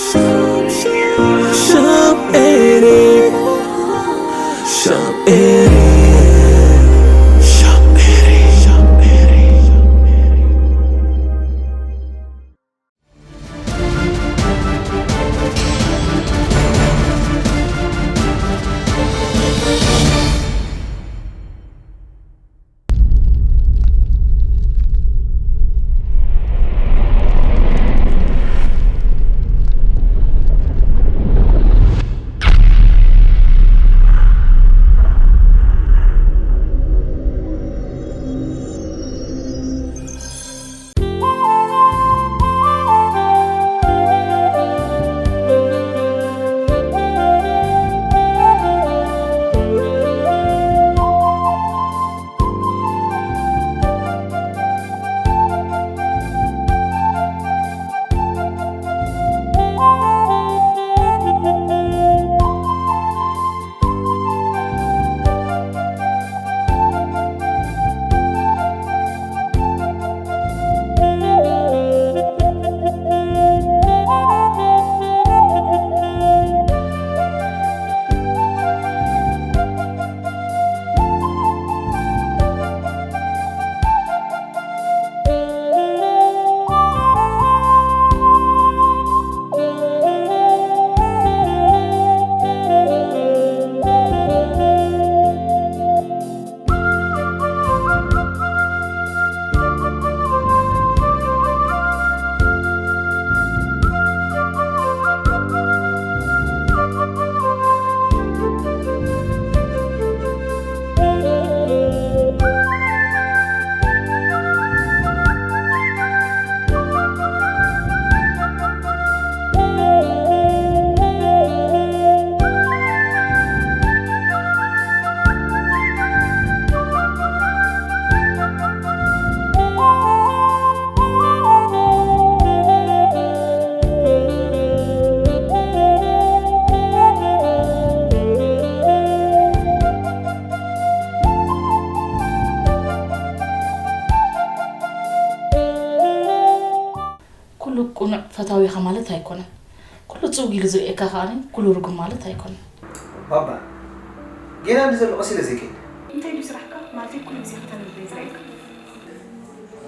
Shop eighty. Shop eighty. Shop eighty. Shop eighty. ኩሉ ቅኑዕ ፈታዊኻ ማለት ኣይኮነን። ኩሉ ጽውግ ኢሉ ዝርእየካ ከኣ ኩሉ ርጉም ማለት ኣይኮነን። ባባ፣ ጌና እንዲ ዘሎ ቀስ ኢለ ዘይከይድ። እንታይ ድዩ ስራሕካ? ማለተይ ኩሉ ግዜ ከተንብብ እየ ዝርእየካ።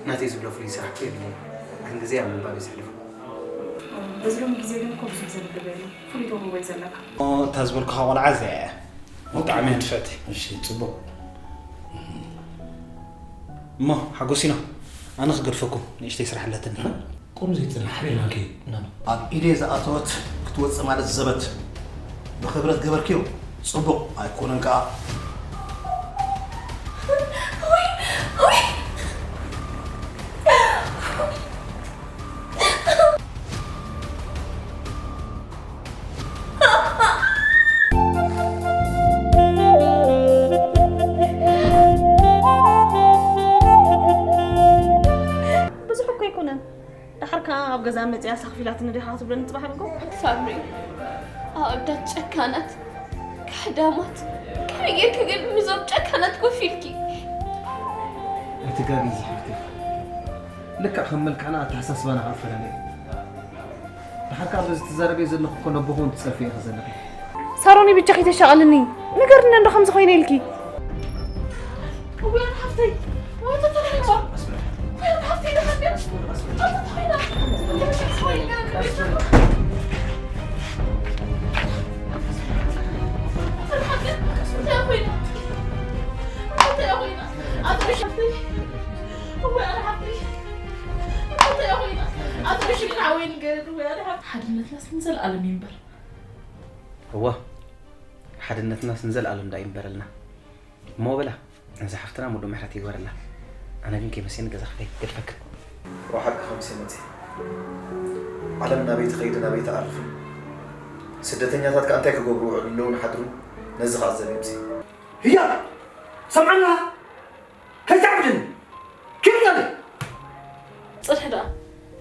ናተይ ዝብሎ ፍሉይ ስራሕ እኮ የብለይን። ግን ግዜ ኣብ ምንባብ እየ ዘሕልፎ። በዚ ሎሚ ግዜ ግን እኮ ብዙሕ ዘንብብ የለን። ፍሉይ ተውህቦ እዩ ዘለካ። እሞ እታ ዝበልኩኻ ቆልዓ እዚኣ እያ። ብጣዕሚ እያ ትፈቲ። እሺ፣ ጽቡቕ። እሞ ሓጎሲኖ፣ ኣነ ክገድፈኩም፣ ንእሽተይ ስራሕ ኣለትኒ። ቁም ዘይጽናሕ ሓቢርና ንከይድ፣ ኖ፣ ኖ። ኣብ ኢደይ ዝኣተወት ክትወጽእ ማለት ዘበት። ብኽብረት ገበርክዮ፣ ጽቡቕ ኣይኮነን ከኣ። ብዙሕ እኮ ኣይኮነን። ደሓር ከኣ ኣብ ገዛ መጺኣ ሳኽፊላትኒ ዲኻ ክትብለኒ ጽባሕ ርጎ? ሳምሪ፣ ኣወዳት ጨካናት፣ ካሕዳማት፣ ከመይ ጌርኪ ግን ምስዞም ጨካናት ኮፍ ኢልኪ? ኣይትጋገዪ ዝሓፍተይ። ልክዕ ከም መልክዕና ኣተሓሳስባና ከኣ ይፈላለ እዩ። ደሓር ከኣ በዚ ትዛረብዮ ዘለኺ እኮ ነቦኺ እውን ትጸልፍዮ ኢኺ ዘለኺ። ሳሮን በጃኺ ተሻቐልኒ። ንገርኒ እንዶ ከምዚ ኮይነ ኢልኪ። እዋይ ሓፍተይ፣ ወይ ተተረኺባ። ወይ ሓፍተይ ደሓር ድያ? ሓድነትናስ ንዘለኣለም ይንበር። እወ፣ ሓድነትናስ ንዘለኣለም ደኣ ይንበረልና። እሞ በላ፣ ነዛ ሓፍትና ሙሉእ ምሕረት ይግበረላ። ኣነ ግን ከይመሰየኒ ገዛ ክኸይድ ገድፈክን። እወ፣ ሓቂ ከምሲ መጽእ። ዓለም ናበይ ትኸይድ፣ ናበይ ትኣርፍ? ስደተኛታት ከኣ እንታይ ክገብሩ ውዕሉ ኣለዉ ንሓድሩ? ነዚ ክዕዘብ እየ ምጽእ። ህያብ! ሰምዓና! ከይትዓብድኒ! ኪድ ጸሊ! ጽንሒ ደኣ።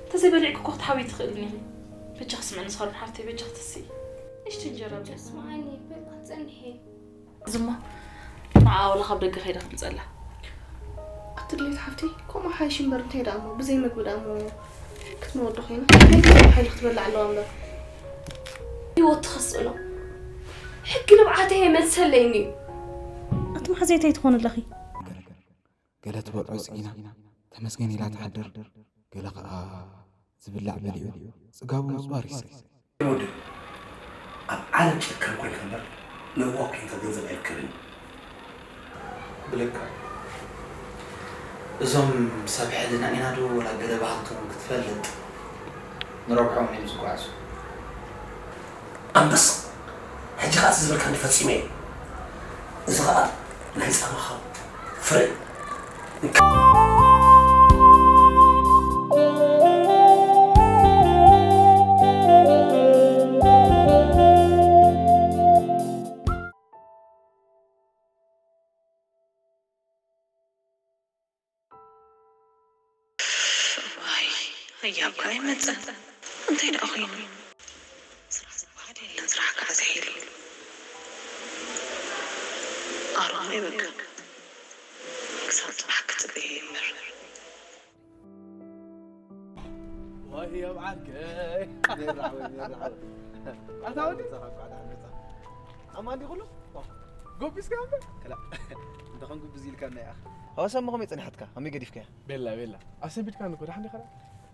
እንተዘይበሊዕኪ እኮ ክትሓውዪ ትኽእሊ ኔርኪ። በጃኺ ስምዕኒ ሳሮን ሓፍተይ፣ በጃኺ ተስኢ። ንእሽቶ እንጀራ ብልዒ። ስምዓኒ፣ በቃ ጸንሒ። ዝማ ንዓ ዋላ ካብ ደገ ከይደ ከምጸላ። ኣቲ ድሌት ሓፍተይ፣ ከምኡ ሓይሽ እምበር እንታይ ደኣ እሞ፣ ብዘይ መግቢ ደኣ እሞ ክትመወዲ ኮይና። እንታይ ሓይሊ ክትበልዕ ኣለዋ እምበር። ህይወት ትኸስእኖ። ሕጊ ንብዓተይ የመልሰለይኒ እዩ። ኣቲ መሓዘይ እንታይ ትኾኒ ኣለኺ? ገለ ትበልዖ ስኢና ተመስገን ኢላ ትሓድር፣ ገለ ኸኣ ዝብላዕ በሊዑ ጽጋቡ ምጽዋር ይስእ። ወዲ ኣብ ዓለም ጨካን ኮይንካ እምበር ለዋህ ኮይንካ ገንዘብ ኣይርከብን። ብለካ እዞም ሰብ ሕልና ኢና ዶ ወላ ገለ ባህልቶም ክትፈልጥ ንረብሖም እዮም ዝጓዓዙ። ኣንበሳ ሕጂ ከዓ ዝበልካ እንዲ ፈፂመ እየ። እዚ ከዓ ናይ ፃማኻ ፍረ እዩ። ዋይ ህያብ ከኣ ኣይመጽእን። እንታይ ደኣ ኮይኑ? ስራሕ ዝበሃል የለን፣ ስራሕ ከኣ ዝሒሉ። ኣሮሞ ይበቃ። ክሳብ ጽባሕ ክጽበዮ እየ እምበር። ወይ ኣብ ዓርከይ ኣታ ወዲ ኣማን ዲኹሉ ጎቢስካ እምበር ከላ እንተኾን ጉብዝ ኢልካና ኢኻ። ሃዋሳ እሞ ከመይ ጸኒሓትካ? ከመይ ገዲፍካያ? ቤላ ቤላ ኣሰንቢድካኒ እኮ ደሓን ዲኻ?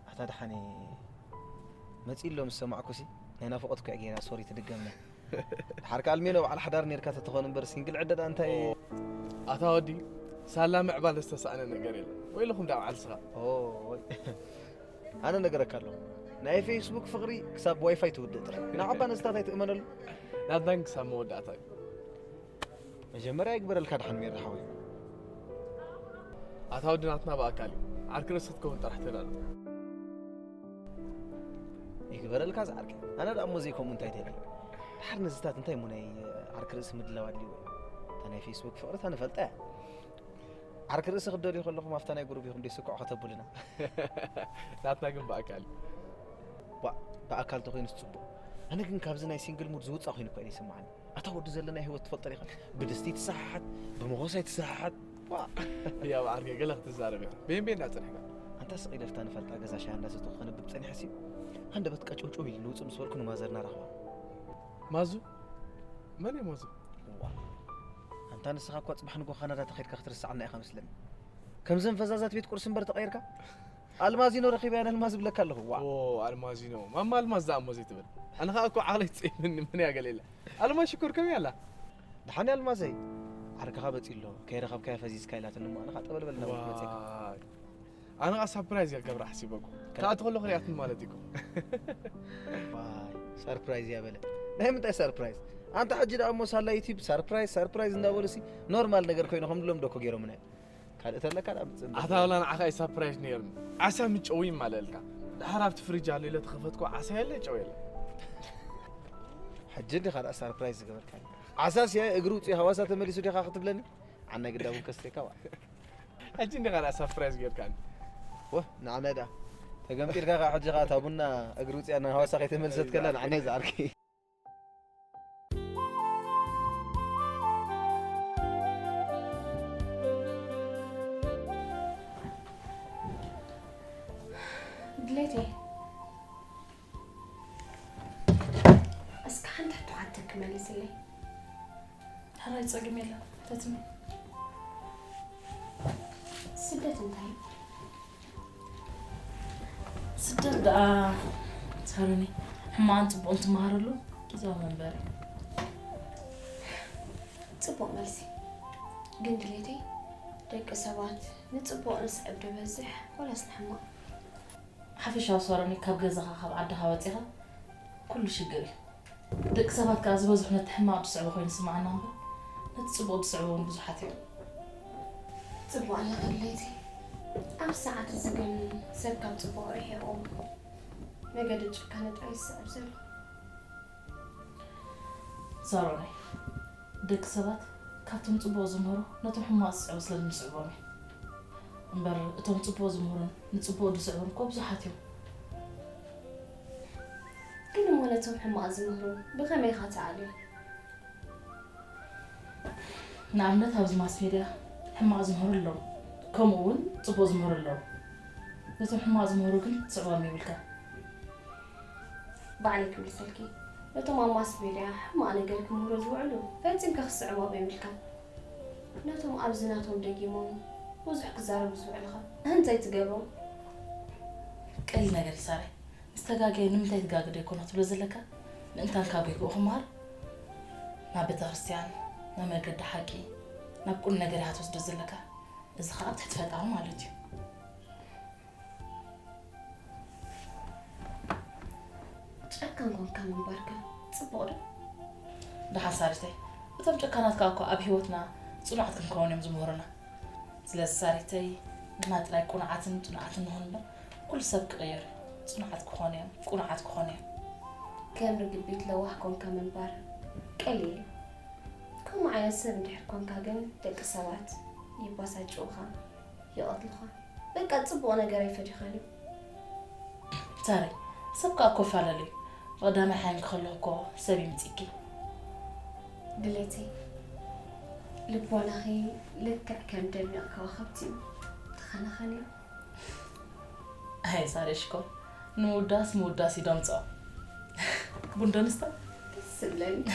ኣታ ደሓን እየ መጺእ ኣሎ ምስ ሰማዕኩሲ ናይ ናፍቖት እኮ እያ ገይራ ሶሪ ትድገምና። ድሓር ከኣ ኣልሜኖ በዓል ሓዳር ኔርካ ተትኾን እምበር ሲንግል ዕደዳ እንታይ ኣታ ወዲ ሳላ ምዕባል ዝተሳእነ ነገር የለን። ወይልኹም ዳ በዓል ስኻ። ኦይ ኣነ ነገረካ ኣለኹ ናይ ፌስቡክ ፍቕሪ ክሳብ ዋይፋይ ትውድእ ጥራይ ንዓባ ነስታት ኣይትእመነሉ። ናትናን ክሳብ መወዳእታ እዩ። መጀመርያ ይግበረልካ ድሓን ሜሪ ሓወይ። ኣታ ወዲ ናትና ብኣካል እዩ ዓርኪ ርእሲ ክትከውን ጥራሕ ተዳሎ። ይግበረልካ ዝዓርከይ ኣነ ደኣ እሞ ዘይከምኡ እንታይ ደልየ ድሓር ነዝታት እንታይ እሞ ናይ ዓርኪ ርእሲ ምድላው ኣድልይዎ እዩ እታ ናይ ፌስቡክ ፍቕሪ እታ ንፈልጣ እያ ዓርኪ ርእሲ ክትደልዩ ከለኹም ኣብታ ናይ ጉሩብ ኢኹም ደይ ስክዖ ከተብሉና ናትና ግን ብኣካል እዩ ዋ ብኣካል ተኮይኑስ ፅቡቕ ኣነ ግን ካብዚ ናይ ሲንግል ሙድ ዝውፃእ ኮይኑ እኳ እዩ ይስምዓኒ ኣታ ወዲ ዘለናይ ህይወት ትፈልጦ ዲኻ ብድስቲ ትሰሓሓት ብመኾስ ኣይትሰሓሓት ዋ ህያብ ዓርከይ ገለ ክትዛረብ ኢኻ ቤን ቤን ዳኣ ጸኒሕካ ኣንታ ስቕ ኢለ ፍታ ንፈልጣ ገዛ ሻሂ እንዳሰተኹ ከንብብ ጸኒሐ ሲ ሃንደበት ቀጭውጭው ኢሉ ንውፅእ ምስ በልኩ ንማዘር ናረኽባ ማዙ መን እዩ ማዙ ዋ ኣንታ ንስኻ እኳ ጽባሕ ንጎ ካናዳ ተኸይድካ ክትርስዓና ኢኻ መስለኒ ከምዘን ፈዛዛት ቤት ቁርሲ እምበር ተቐይርካ ኣልማዚኖ ረኺበያ ነልማዝ እብለካ ኣለኹ ዋ ኣልማዚኖ ማማ ኣልማዝ ደኣ እሞ ዘይትብል ኣነ ኸኣ እኮ ዓቕለይ ትጽይምኒ መን እያ ገለ ኢላ ኣልማዝ ሽኮር ከመይ ኣላ ደሓን ኣልማዘይ ዓርክኻ በጺ ኣሎ ከይረኸብካዮ ፈዚዝካ ኢላትኒ እሞ ኣነ ኸኣ ጠበልበል እናበልኩ መጺእካ ኣነ ኸኣ ሳፕራይዝ እያ ክገብራ ሓሲበ እኮ ክኣቱ ከለኹ ሪኣትኒ ማለት እዩ እኮ ሳርፕራይዝ እያ በለ ናይ ምንታይ ሳርፕራይዝ ኣንታ ሕጂ ደኣ እሞ ሳላ ዩቲብ ሳርፕራይዝ ሳርፕራይዝ እንዳበሉ ሲ ኖርማል ነገር ኮይኑ ከም ድሎም ዶ እኮ ገይሮምና እዮም ካልእ ተለካ ደኣ ምጽእ ኣታ ወላ ንዓኻ እዩ ሳፕራይዝ ነይርኒ ዓሳ ምጨው ይማለልካ ድሓር ኣብቲ ፍሪጅ ኣሎ ኢለ ተኸፈትኩ ዓሳ የለ ጨው የለ ሕጂ እንዲኻ ደኣ ሳርፕራይዝ ዝገበርካኒ ዓሳስ እያ እግሪ ውፅእ ሃዋሳ ተመሊሱ ዲኻ ክትብለኒ ዓናይ ግዳ እውን ከስትካ ዋ ሕጂ እንዲኻ ደኣ ሳፕራይዝ ጌርካኒ ወ ንዓናይ ደኣ ተገምጢልካ ከዓ ሕጂ ከዓ እታ ቡና እግሪ ውፅያ ናብ ሃዋሳ ከይተመልሰት ከላ ንዓናይ ዝዓርከይ ድሌተይ እስከ ሓንቲ ሕቶ ሓተኪ መልስለይ። ሕራይ ጸገም የለን ተትሚ። ስደት እንታይ እዩ? ስደት ደኣ ሳሮኒ ሕማቕን ጽቡቕን ትመሃረሉ ግዝያዊ መንበሪ እዩ። ጽቡቕ መልሲ። ግን ድሌተይ ደቂ ሰባት ንጽቡቕ ንስዕብ ዶ ይበዝሕ ወላስ ንሕማቕ? ሓፈሻዊ ሳሮኒ ካብ ገዛኻ ካብ ዓድኻ ወጺኻ ኩሉ ሽግር እዩ። ደቂ ሰባት ከኣ ዝበዝሑ ነቲ ሕማቕ ዝስዕቦ ኮይኑ ይስምዓና እምበር ነቲ ጽቡቕ ዝስዕቦ እውን ብዙሓት እዮም። ጽቡቕ ኣለኺ ድሌተይ። ኣብዚ ሰዓት እዚ ግን ሰብ ካብ ጽቡቕ ርሒቑ መገዲ ጭካነ ጥራይ እዩ ዝስዕብ ዘሎ። ሳሮነይ፣ ደቂ ሰባት ካብቶም ጽቡቕ ዝምህሩ ነቶም ሕማቕ ዝስዕቡ ስለ ዝስዕቦም እዩ። እምበር እቶም ጽቡቕ ዝምህሩን ንጽቡቕ ዝስዕቡን እኮ ብዙሓት እዮም። ግን እሞ ነቶም ሕማቕ ዝምህሩ ብኸመይ ኢኻ ትኣልዮም? ንኣብነት ኣብዚ ማስ ሜድያ ሕማቕ ዝምህሩ ኣለዉ፣ ከምኡ እውን ጽቡቕ ዝምህሩ ኣለዉ። ነቶም ሕማቕ ዝምህሩ ግን ትስዕቦም የብልካን። ባዕለይ ክምልሰልኪ። ነቶም ኣብ ማስ ሜድያ ሕማቕ ነገር ክምህሩ ዝውዕሉ ፈጺምካ ክስዕሞም የብልካን። ነቶም ኣብዚ ናቶም ደጊሞም ብዙሕ ክዛረቡ ዝውዕሉ ኸ እንታይ ትገብሮም? ቀሊል ነገር እዩ ሳራይ። ምስ ተጋገየ ንምንታይ ትጋገ ዶ ይኮን ክትብሎ ዘለካ? ምእንታን ካብ ጌግኡ ክመሃር ናብ ቤተ ክርስቲያን፣ ናብ መገዲ ሓቂ፣ ናብ ቁም ነገር ኢኻ ትወስዶ ዘለካ። እዚ ኸኣ ኣብ ትሕቲ ፈጣሪ ማለት እዩ። ጨካን ኮንካ ምንባርካ ጽቡቕ ዶ? ደሓን ሳሪተይ፣ እቶም ጨካናት ከኣ እኮ ኣብ ህይወትና ጽኑዓት ክንከውን እዮም ዝምህሩና። ስለዚ ሳሪተይ፣ ንሕና ጥራይ ቁኑዓትን ጽኑዓትን ንኹን እምበር፣ ኩሉ ሰብ ክቕየር እዩ። ጽኑዓት ክኾኑ እዮም፣ ቁኑዓት ክኾኑ እዮም። ከም ርግቢት ለዋህ ኮንካ ምንባር ቀሊል እዩ። ከምኡ ዓይነት ሰብ እንድሕር ኮንካ ግን ደቂ ሰባት ይባሳጭዉኻ፣ ይቐትሉኻ። በቃ ጽቡቕ ነገር ኣይፈዲኻን እዩ። ሳሪ፣ ሰብ ከኣ እኮ ይፈላለ እዩ። ብቐዳማይ ሓይን ከሎ እኮ ሰብ ይምጽኪ። ድሌተይ፣ ልቦናኺ ልክዕ ከም ደሚቕ ከዋኽብቲ እዩ። ተኸናኸንዮ። ኣይ ሳሪ ሽኮር፣ ንምውዳስ ምውዳስ እዩ ደምጾ። ቡን ዶ ንስተ? ደስ ዝብለኒ።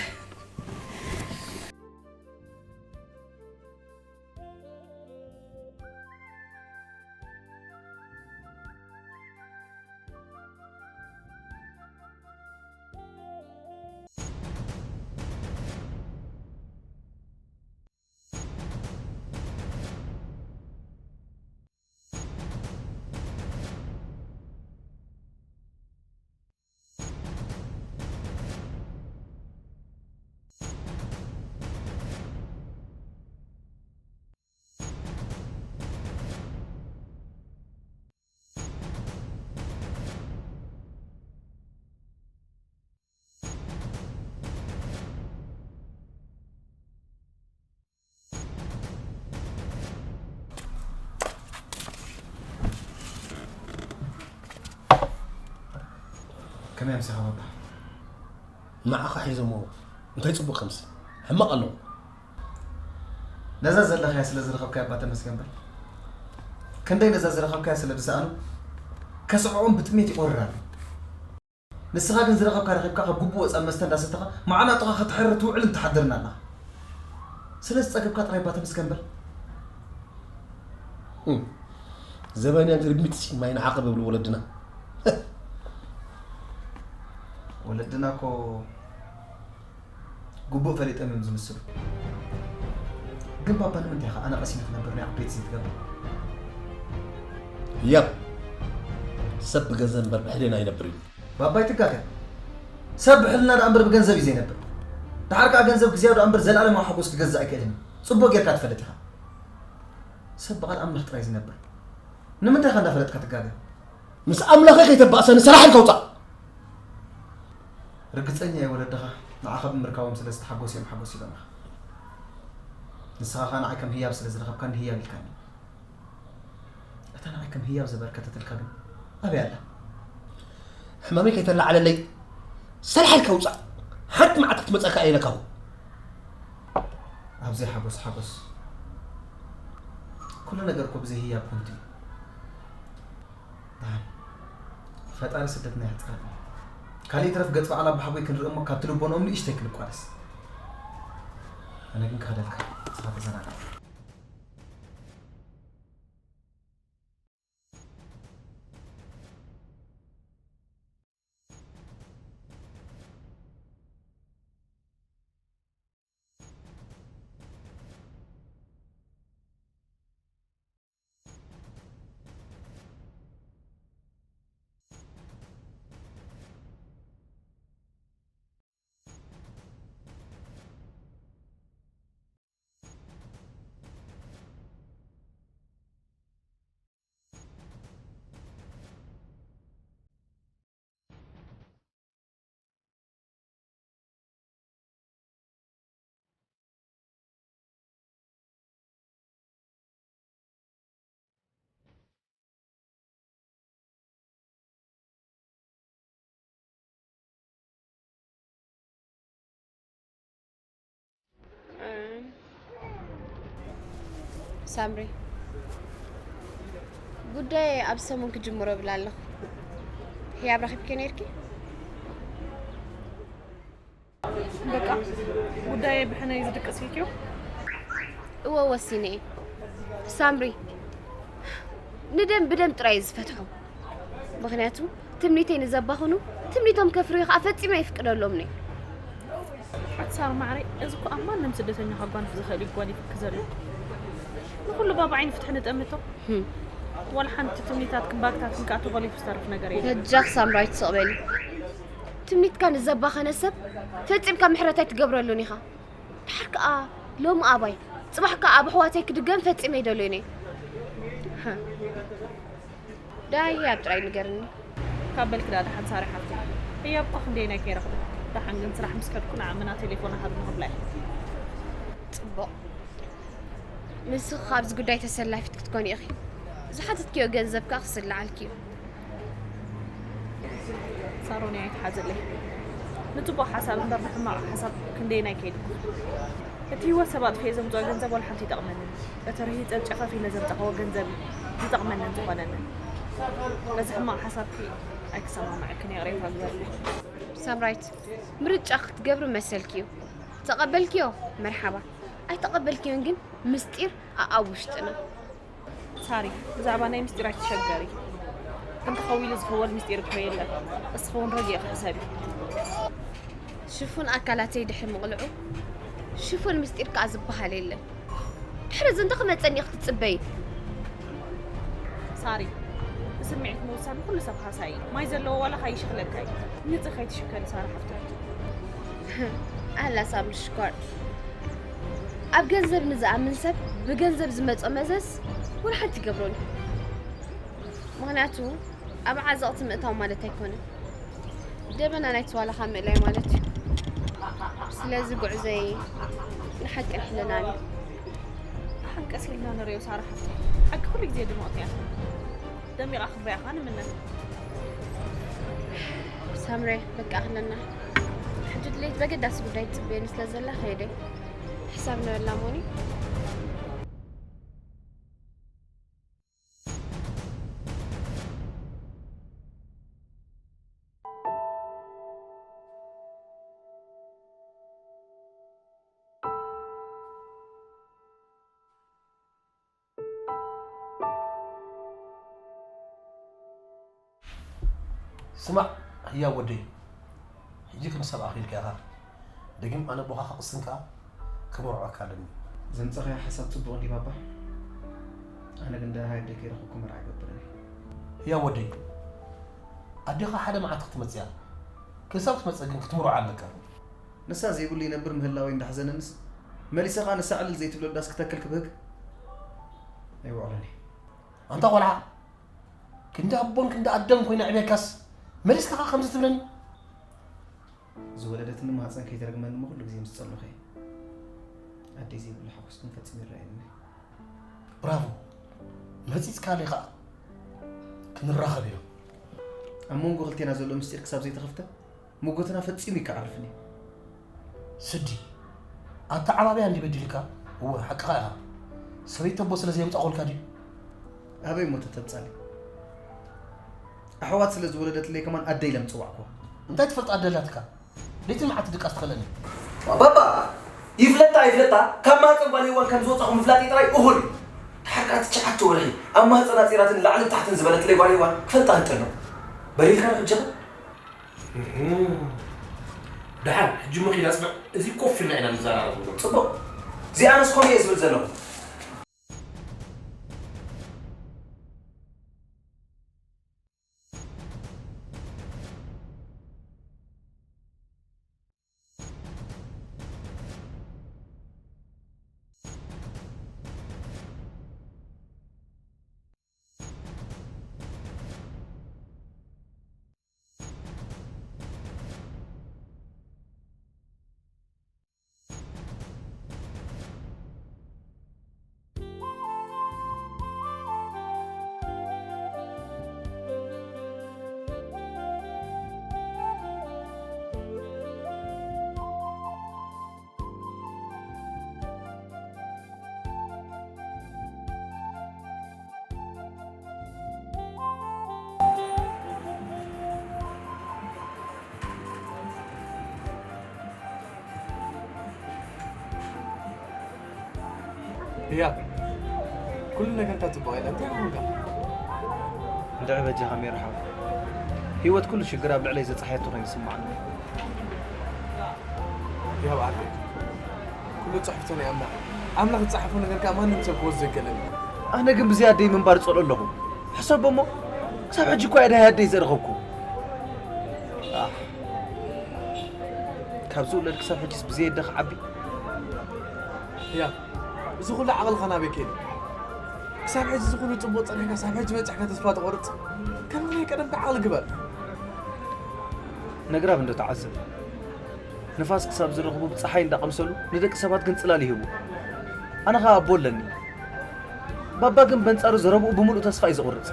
ከመይ ኣምሲኻ ባባ? ንዓኻ ሒዞሞ እንታይ ጽቡቕ ከምሲ? ሕማቕ ኣለዎ። ነዛ ዘለኻያ ስለ ዝረኸብካያ እባ ተመስገን በል። ክንደይ ነዛ ዝረኸብካያ ስለ ዝሰኣኑ ከስዕኦም ብጥሜት ይቖርር ኣሎ። ንስኻ ግን ዝረኸብካ ረኺብካ ካብ ግቡእ ወጻኢ መስተ እንዳሰተኻ መዓናጡኻ ከተሕርር ትውዕልን ትሓድርን ኣለኻ። ስለዚ ጸገብካ ጥራይ እባ ተመስገን በል። እም። ዘበንያ ግርሚት ሲ ማይ ንዓቐብ ይብሉ ወለድና። ወለድና እኮ ግቡእ ፈሊጦም እዮም ዝምስሉ። ግን ባባ ንምንታይ ኢኻ ኣነ ቀሲነ ክነብር ናይ ዓበይቲ ዘይትገብር? ያብ፣ ሰብ ብገንዘብ እምበር ብሕልና ኣይነብር እዩ። ባባ ኣይትጋገ። ሰብ ብሕልና ደኣ እምበር ብገንዘብ እዩ ዘይነብር። ደሓር ከኣ ገንዘብ ግዜያዊ ደኣ እምበር ዘለኣለማዊ ሓጎስ ክገዝእ ኣይክእልን እዩ። ጽቡቕ ጌርካ ትፈልጥ ኢኻ። ሰብ ብቓል ኣምላኽ ጥራይ ዝነብር። ንምንታይ ኢኻ እንዳፈለጥካ ትጋገ? ምስ ኣምላኸይ ከይተባእሰኒ ሰላሕ ኢልካ ውጻእ። ርግጸኛ እየ ወለድኻ ንዓኻ ብምርካቦም ስለ ዝተሓጎሱ እዮም ሓጎስ ኢሎምኻ። ንስኻ ኸኣ ንዓይ ከም ህያብ ስለ ዝረኸብካኒ ህያብ ኢልካኒ። እታ ንዓይ ከም ህያብ ዘበርከተትልካ ግን ኣበይ ኣላ? ሕማመይ ከይተላዓለለይ ሰላሕ ኢልካ ውጻእ። ሓንቲ መዓልቲ ክትመጸካ እየ ኢለካ እኮ። ኣብዘይ ሓጎስ ሓጎስ። ኩሉ ነገር እኮ ብዘይ ህያብ ከንቱ እዩ። ደሓን። ፈጣሪ ስደትና የሕጽረልና። ካልእ ይትረፍ ገጽ በዓል ኣቦሓጎይ ክንርኢ እሞ ካብቲ ልቦንኦም ንእሽተይ ክንቋደስ። ኣነ ግን ክኸደልካ፣ ንስኻ ተዘናጋዕ። ሳምሪ፣ ጉዳይ ኣብ ሰሙን ክጅምሮ እብል ኣለኹ። ህያብ ረኺብኪ ነይርኪ? ዳየ ብሕነይ ዝድቅስ ኢልክዮ? እወ ወሲነ እየ። ሳምሪ፣ ንደም ብደም ጥራይ እዩ ዝፈትሖ። ምኽንያቱ ትምኒተይ ንዘባኽኑ ትምኒቶም ከፍርዩ ከዓ ፈጺመ ኣይፍቅደሎምን እየ። ኣቲ ሳር ማዕረይ፣ እዚ እኮ ኣብ ማንም ስደተኛ ከጓንፍ ዝኽእል እዩ ጓኒፍኪ ዘሎ። ንኹሉ ባባዓይን ፍትሒ ንጠምቶ። ህም። ዋላ ሓንቲ ትምኒታትክን ባግታትክን ከዓ ተኾሊፉ ዝተርፍ ነገር የለን። በጃኽ ሳምራዊት ስቕ በሊ። ትምኒትካ ንዘባኸነ ሰብ ፈጺምካ ምሕረት ኣይትገብረሉን ኢኻ። ድሓር ከኣ ሎሚ ኣባይ፣ ጽባሕ ከኣ ኣብ ኣሕዋተይ ክድገም ፈጺመ ኣይደልዮን እየ። ሃ። ደሃይ ህያብ ጥራይ ንገርኒ። ካብ በልኪ ደኣ ደሓን ሳሪ ሓፍተይ። ህያብ እኮ ክንደየናይ ከይረኽቦ። ደሓን ግን ስራሕ ምስ ከድኩ ንዓምና ቴሌፎና ሃብኒ ክብላ እየ። ጽቡቕ። ንስኺ ኣብዚ ጉዳይ ተሰላፊት ክትኮኒ ኢኺ። ዝሓተትክዮ ገንዘብ ከኣ ክስልዓልኪ እዩ። ሳሮን ኣይትሓዝለይ። ንጽቡቕ ሓሳብ እምበር ንሕማቕ ሓሳብ ክንደየናይ ከይድኩ። እቲ ህይወት ሰብ ኣጥፊኤ ዘምጽኦ ገንዘብ ዋላ ሓንቲ ይጠቕመንን። እቲ ርሂጸ ጨፈፍ ኢለ ዘምጻኽዎ ገንዘብ እዩ ዝጠቕመንን ዝኾነንን። በዚ ሕማቕ ሓሳብኪ ኣይክሰማማዐክን፣ ይቕሬታ ግበርለይ። ሳምራይት፣ ምርጫ ክትገብሪ መሰልኪ እዩ። ተቐበልክዮ መርሓባ፣ ኣይተቐበልክዮን ግን ምስጢር ኣኣብ ውሽጥና። ሳሪ፣ ብዛዕባ ናይ ምስጢር ኣይትሸገሪ። እንተኸዊሉ ዝኽወል ምስጢር እኮ የለን። እስኺ እውን ረጊእኺ ሕሰቢ። ሽፉን ኣካላተይ ድሕሪ ምቕልዑ፣ ሽፉን ምስጢር ከኣ ዝበሃል የለን። ድሕሪ እዚ እንታይ ክመጸኒ ኢኺ ትጽበዪ? ሳሪ፣ ብስምዒት ምውሳን ኩሉ ሰብ ሃሳይ እዩ። ማይ ዘለዎ ዋላ ከይሽኽለካ እዩ። ንጽህ ከይትሽከሊ ሳሪ ሓፍተይ። ኣላ ሳምሪ ሽኮር። ኣብ ገንዘብ ንዝኣምን ሰብ ብገንዘብ ዝመጾ መዘዝ ወላ ሓንቲ ይገብሮን እዩ። ምኽንያቱ ኣብ ዓዘቕቲ ምእታው ማለት ኣይኮነን። ደበና ናይቲ ዋላኻ ምእላይ ማለት እዩ። ስለዚ ጉዕዞይ ንሓቅን ሕልናን እዩ። ሓንቀስ ኢልና ንሪኦ ሳራ ሓፍተይ። ሓቂ ኩሉ ግዜ ድምቕቲ እያ። ደሚቓ ክንሪኣኻ ንምነ። ሳምሬ፣ በቃ ክለና። ሕጂ ድሌት በገዳሲ ጉዳይ ትጽበየኒ ስለ ዘላ ከይደ። ሕሳብ ንበላ ሞኒ። ስማዕ ህያብ ወደይ፣ ሕጂ ከም ሰብ ኣኺልካ ኢኻ። ደጊም ኣነ ኣቦኻ ክቕስን ከኣ ክመርዖካ ኣለኒ። ዘምጻኻዮ ሓሳብ ጽቡቕ እንድዩ ባባ። ኣነ ግን ደሃይ ኣደይ ከይረኸብኩ መርዓ ኣይገብርን እየ። ህያብ ወደይ፣ ኣዴኻ ሓደ መዓልቲ ክትመጽእ እያ። ክሳብ ትመጽእ ግን ክትምርዖ ኣለካ። ንሳ ዘይብሉ ይነብር ምህላወይ እንዳሕዘነንስ፣ መሊሰ ከኣ ንሳ ዕልል ዘይትብሎ ዳስ ክተክል ክብህግ ኣይውዕሎን እየ። ኣንታ ቆልዓ፣ ክንዲ ኣቦን ክንዲ ኣደን ኮይነ ኣዕብየካስ መሊስካ ከኣ ከምዚ ትብለኒ? ዝወለደትኒ ማህጸን ከይትረግመኒ እሞ ኩሉ ግዜ ምስ ጸሎኸ እየ። ኣደይ ዘይብሉ ሓጎስ ግን ፈጺሙ ይረኣየኒ። ብራቮ፣ መጺጽካለይ ከኣ ክንራኸብ ኢና። ኣብ መንጎ ክልቴና ዘሎ ምስጢር ክሳብ ዘይተኸፍተ ሞጎትና ፈጺሙ ኣይከዓርፍን እዩ። ስዲ፣ ኣተዓባብያ እንድዩ በዲልካ። እወ ሓቅኻ ኢኻ። ሰበይቲ ኣቦ ስለ ዘየምጻእኹልካ ድዩ? ኣበይ እሞ ተተምጻለይ? ኣሕዋት ስለ ዝወለደትለይ ከማን ኣደ ኢለ ምጽዋዕኩዋ። እንታይ ትፈልጥ ኣደ ኣላትካ? ለይትን መዓልቲ ድቃስ ትኸለኒ። ባባ፣ ይፍለጣ ኣይፍለጣ ካብ ማህጸን ጓል ሄዋን ከም ዝወጻኹ ምፍላጠይ ጥራይ እኹል እዩ። ድሓር ከኣ ትሽዓተ ወርሒ ኣብ ማህጸን ኣጺራትን ላዕልን ታሕትን ዝበለትለይ ጓል ሄዋን ክፈልጣ ህንጠሎ። በሊልካ ዶ ሕጂ ኸ? እህ። ደሓን፣ ሕጂ እሞ ኪድ ኣጽንዕ። እዚ ኮፍ ኢልና ኢና ንዘራረበሉ። ጽቡቕ። እዚኣንስ ከምኡ እየ ዝብል ዘለኹ። ህያብ፣ ኩሉ ነገርካ ጽቡቕ የለን። እንታይ ኾንካ? እንድዒ በጃኻ ሜሮሓው። ህይወት ኩሉ ሽግር ኣብ ልዕለይ ዘጽሓየቶ ኮይኑ ይስምዓኒ። ህያብ ዓርከይ፣ ኩሉ ጽሑፍቶ ናይ ኣምላኽ። ኣምላኽ ዝጸሓፎ ነገር ከኣ ማንም ሰብ ክወስዶ ኣይክእልን። ኣነ ግን ብዘይ ኣደይ ምንባር እጸልኦ ኣለኹ። ሕሰቦ እሞ፣ ክሳብ ሕጂ እኮ እየ ደሃይ ኣደይ ዘይረኸብኩ። ኣሕ፣ ካብ ዝውለድ ክሳብ ሕጂስ ብዘይ ኣደ ክዓቢ? ህያብ፣ እዚ ኩሉ ዓቕልኻ ናበይ ከይዱ? ክሳብ ሕጂ እዚ ኩሉ ጽቡቕ ጸኒሕካ፣ ክሳብ ሕጂ በጺሕካ ተስፋ ትቖርጽ? ከም ናይ ቀደምካ ዓቕሊ ግበር። ነግራብ እንዶ ተዓዘብ። ንፋስ ክሳብ ዝረኽቡ ብጸሓይ እንዳቐምሰሉ ንደቂ ሰባት ግን ጽላል ይህቡ። ኣነ ኸኣ ኣቦ ኣለኒ። ባባ ግን በንጻሩ ዘረብኡ ብምሉእ ተስፋ እዩ ዝቑርጽ።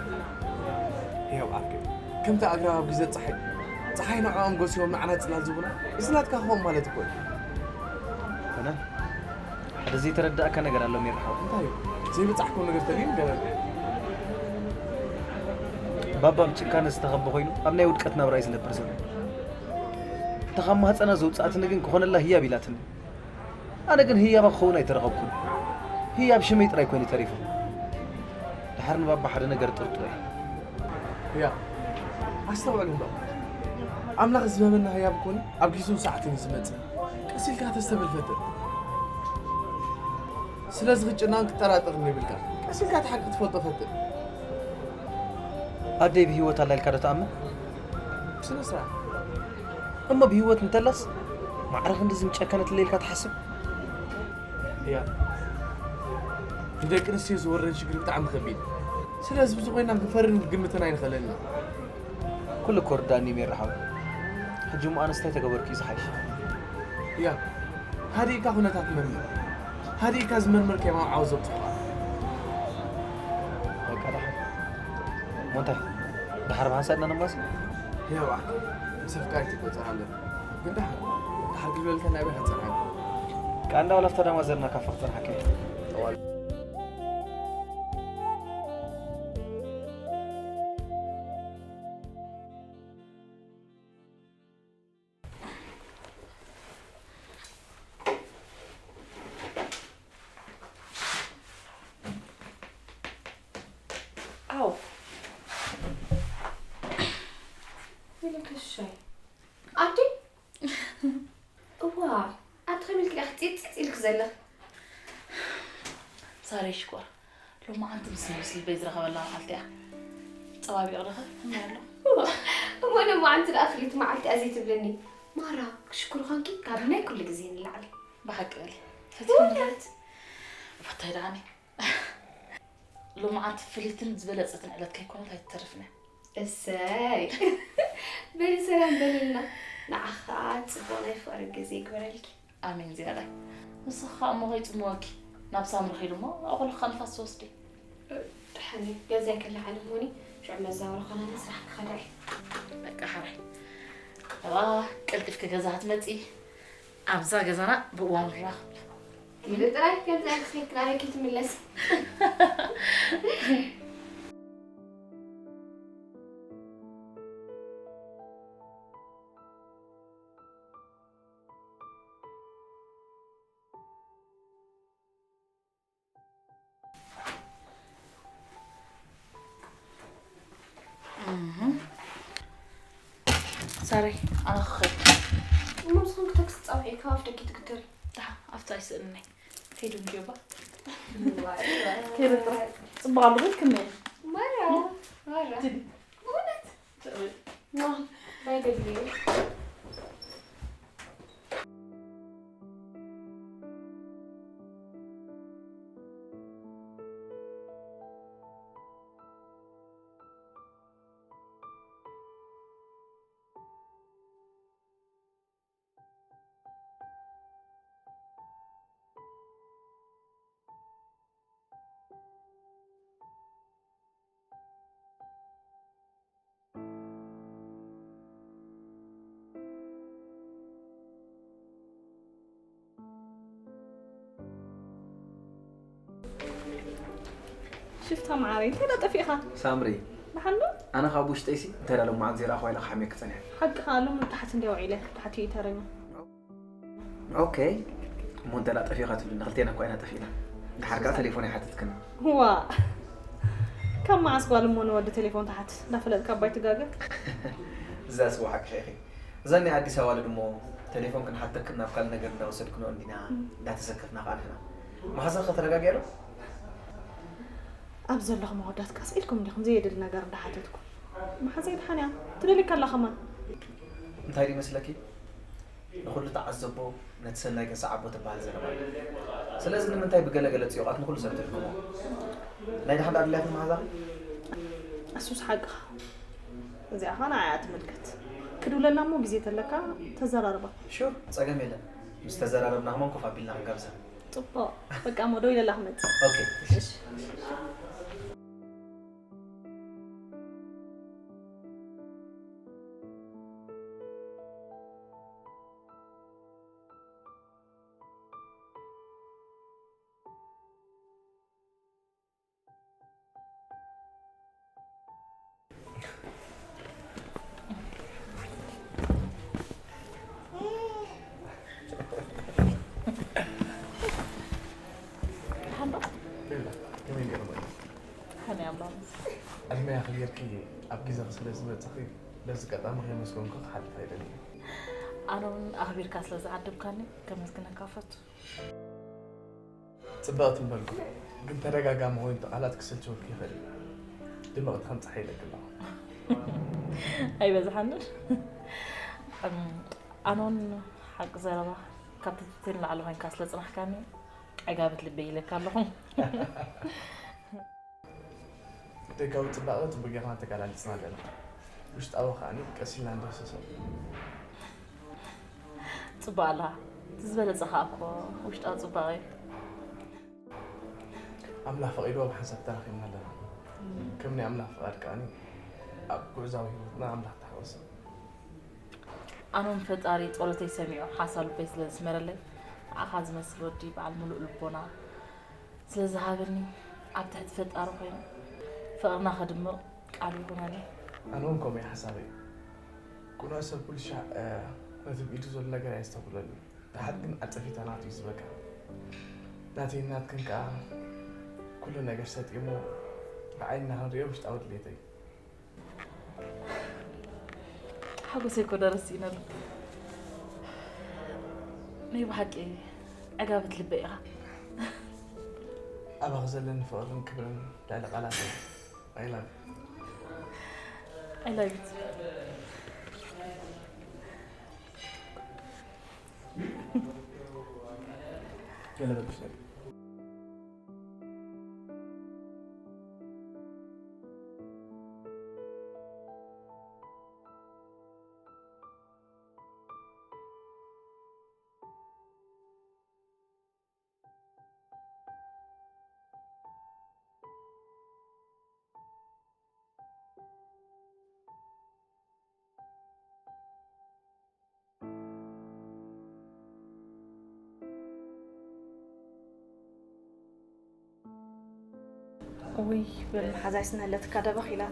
ህያብ ዓርከይ፣ ከምቲ ኣግራብ ኣብ ግዜ ጸሓይ፣ ጸሓይ ንዕኦም ጎስዮም ንዓና ጽላል ዝህቡና፣ እዚ ናትካ ክኸውን ማለት እኮ እዩ። ኮነ፣ ሓደ ዘይተረዳእካ ነገር ኣሎ ሜሮሓው። እንታይ እዩ? ዘይበጻሕክዎ ነገር ተልዩ ንገረኒ። ባባ ብጭካነ ዝተኸበ ኮይኑ ኣብ ናይ ውድቀት ናብራ እዩ ዝነብር ዘሎ። እታ ካብ ማህጸና ዘውጽኣትኒ ግን ክኾነላ ህያብ ኢላትኒ። ኣነ ግን ህያባ ክኸውን ኣይተረኸብኩን። ህያብ ሽመይ ጥራይ ኮይኑ ተሪፉ። ድሓር ንባባ ሓደ ነገር ጥርጥሮ እዩ። ህያብ፣ ኣስተውዕል እምበር። ኣምላኽ ዝህበና ህያብ ኮነ ኣብ ግዜኡን ሰዓትን እዩ ዝመጽእ። ቀስ ኢልካ ተስተብህል ፈትን። ስለዚ ክጭነቕን ክጠራጠርን የብልካ። ቀስ ኢልካ እቲ ሓቂ ክትፈልጦ ፈትን። ኣደይ ብህይወት ኣላ ኢልካ ዶ ትኣምን? ስነ ስርዓት። እሞ ብህይወት እንተላስ ማዕረ ክንድዚ ምጨከነትለይ ኢልካ ትሓስብ? ህያብ፣ ንደቂ ኣንስትዮ ዝወርደን ሽግር ብጣዕሚ ከቢድ እዩ። ስለዚ ብዙ ኮይና ክንፈርድን ክንግምትን ኣይንኽእልን ኢና። ኩሉ እኮ ርዳእኒ ሜሮሓው። ሕጂ እሞ ኣነስ እንታይ ተገበርኩ እዩ ዝሓይሽ? ህያብ፣ ሃዲእካ ኩነታት መርምር። ሃዲእካ ዝመርመርካዮ ኣብ ዓወት ዘብጽሑኻ። በቃ ደሓን። እሞ እንታይ? ደሓር ብሓንሳእ ኢና ነማሲ? ህያብ ዓርከይ፣ ምስ ኣፍቃሪት ይቆጸር ኣለና። ግን ደሓር፣ ደሓር ክልበልካ ናይ ባይኻ ጸንሓ። ከኣ እንዳ ወላፍታ ዳማ ዘርና ካፋ ክጸንሓካ እየ። ኣው። ኢለክሽ ሻይ። ኣቲ? እዋ፣ ኣቲ ከመይ ኢልኪ ዲኺ ጺጽ ኢልኪ ዘለኺ? ሳሪ ሽኮር፣ ሎማዓንቲ ምስ ንጉስ ልበይ ዝረኸበላ መዓልቲ እያ። ጸባቢቑ ዶኸ? ከመይ ኣሎ? እሞ ሎማዓንቲ ደኣ ፍልይቲ መዓልቲ እያ ዘይትብልኒ? ማራ፣ ክሽኩር ዃንኪ ካብ ናይ ኩሉ ግዜ ንላዕሊ። ብሓቂ በሊ። ፈቲኹም ዶ? እውነት? እባ እንታይ ደኣ እኔ? ሎማዓንቲ ፍልይትን ዝበለጸትን ዕለት ከይኮነት ኣይትተርፍን እያ። እሰይ። በሊ ሰላም በልልና። ንዓኻ ጽቡቕ ናይ ፍቕሪ ግዜ ይግበረልኪ። ኣሜን ዝያዳይ። ንስኻ እሞ ከይጽምወኪ ናብ ሳምሪ ኸይዱ እሞ ኣቑሑልካ ንፋስ ትወስዲ። ደሓን እዩ። ገዛይ ከለዓኒ እሞኒ ሽዑ መዛወሪ ኾነኒ ስራሕ ክኸዳ እየ። በቃ ሓራይ። እባ ቀልጢፍኪ ገዛ ክትመጺ ኣብዛ ገዛና ብእዋኑ ንራኸብ። ትብሊ ጥራይ ከምዚ ዓይነት ኬክ ናበይ ክትምለስ? ሳሪ ኣነ ክኸድ። እሞ ንስኹም ክተክስ ጻውዒ ካብ ኣፍ ደቂ ትግተሪ። ደሓ ኣብታ ኣይስእንኒ። ከይዱ እንጂ እባ። ከይዱ ጥራሕ። ጽቡቕ ኣሎ ግን ክመይ። ማራ፣ ማራ። ትዲ። እውነት? ትዕብል። ዋ፣ ባይ ገድሊ። ሽፍታ መዓረይ፣ እንታይ ዶ ጠፊእኻ? ሳምሪ፣ ደሓን ዶ? ኣነ ካብ ውሽጠይሲ እንታይ ዳሎም መዓት ዘይረኣኹዋ ኢለ ክሓምየኪ ጸኒሐ። ሓቅኻ፣ ሎሚ ታሕቲ እንድየ ውዒለ፣ ታሕቲ እዩ ተረኛ። ኦኬ፣ እሞ እንተ ደኣ ጠፊእኻ ትብልኒ፣ ክልቴና እኳ ኢና ጠፊእና። ድሓር ከኣ ቴሌፎን ኣይሓተትክን። ዋ፣ ካብ መዓስ ጓል እሞ ንወዲ ቴሌፎን ትሓትት? እንዳፈለጥካ ኣባይ ትጋገ። እዛ ስዋ ሓቅኺ ኢኺ። እዛ ናይ ኣዲስ ኣበባ ልድ እሞ ቴሌፎን ክንሓተክን ናብ ካልእ ነገር እንዳወሰድክንኦ እንዲና እንዳተሰከፍና ከኣ ንሕና። መሓዛኺ ተረጋጊኣ ዶ? ኣብ ዘለኹም ኣወዳት ቀስ ኢልኩም እንዲኹም ዘየድሊ ነገር እንዳሓተትኩም። መሓዘይ ድሓን እያ። ትደልየካ ኣላ ከማን። እንታይ ድዩ መስለኪ? ንኹሉ ተዓዘቦ፣ ነቲ ሰናይ ግን ሰዓቦ ትበሃል ዘረባ እዩ። ስለዚ ንምንታይ ብገለገለ ጽዩቓት ንኹሉ ሰብ ትልክሞ? ናይ ደሓን ድኣ ድላያት መሓዛኺ? እሱስ ሓቅኻ። እዚኣ ኸኣ ንዓኣ ትምልከት። ክድውለላ እሞ ግዜ ተለካ ተዘራርባ። ሹር፣ ጸገም የለን። ምስ ተዘራረብና ከማን ኮፍ ኣቢልና ክንጋብዛ። ጽቡቕ። በቃ እሞ ደው ኢለላ ክመጽእ። ኦኬ። እሺ። ደሓን ዶ? ደላ፣ ከመይ እንዲኹም? ደሓን እየ፣ ኣምላኽ ይመስገን። ዕድመ ያኽል ጌርኪ ኣብ ግዜኺ ስለ ዝመጻኺ፣ በዚ ኣጋጣሚ ከየመስገንኩ ክሓልፍ ኣይደልን። ኣነ እውን ኣኽቢርካ ስለ ዝዓደምካኒ ከመስግነካ እፈቱ። ጽብቕቲ መልክዕ፣ ግን ተደጋጋሚ ኮይኑ እቲ ቃላት ክስልችወኪ ይኽእል እዩ። ድምቕቲ ከም ጸሓይ ኢለኪ ኣለኹ። ኣይበዝሓንን። እም፣ ኣነ እውን ሓቂ ዘረባ ካብ ትሕቲ ንላዕሊ ኮይንካ ስለ ጽናሕካኒ፣ ዕጋበት ልበይ ኢለካ ኣለኹ። ደጋዊ ጽባቐ ጽቡቕ ጌርና ተገላሊጽና ኣለና። ውሽጣዊ ከኣኒ ቀስ ኢልና ንዳህስሶ። ጽቡቕ ኣላ። እቲ ዝበለጸ ከኣ እኮ ውሽጣዊ ጽባቐ እዩ። ኣምላኽ ፈቒድዎ ብሓንሳብ ተራኺብና ኣለና። ከም ናይ ኣምላኽ ፍቓድ ከኣኒ ኣብ ጉዕዛዊ ህይወትና ኣምላኽ ተሓወሶ። ኣነ እውን ፈጣሪ ጸሎተይ ሰሚዑ ሓሳብ ልበይ ስለ ዘስመረለይ፣ ንዓኻ ዝመስል ወዲ በዓል ምሉእ ልቦና ስለ ዝሃበኒ፣ ኣብ ትሕቲ ፈጣሪ ኮይኑ ፍቕርና ከድምቕ ቃል ይኹነለይ። ኣነ እውን ከምኡ እዩ ሓሳበይ። ቅኑዕ ሰብ ኩሉ ሻዕ፣ እ፣ ነቲ ብኢዱ ዘሎ ነገር ኣየስተብህለሉን። ደሓር ግን ዓጸፊታ ናቱ እዩ ዝበካ። ናተይን ናትክን ከኣ ኩሉ ነገር ሰጢሙ ብዓይንና ክንሪኦ ውሽጣዊ ድሌተይ። ሓጎሰይ እኮ ደረስ ኢነሉ። ናይ ብሓቂ ዕጋበት ልበይ ኢኻ። ኣባኺ ዘለኒ ፍቕርን ክብርን ልዕሊ ቃላት እዩ። I love you። I love you too። ገለ በል ውሰድ። ውይ፣ በል መሓዛይ ስነለትካ ደበኽ ኢላ።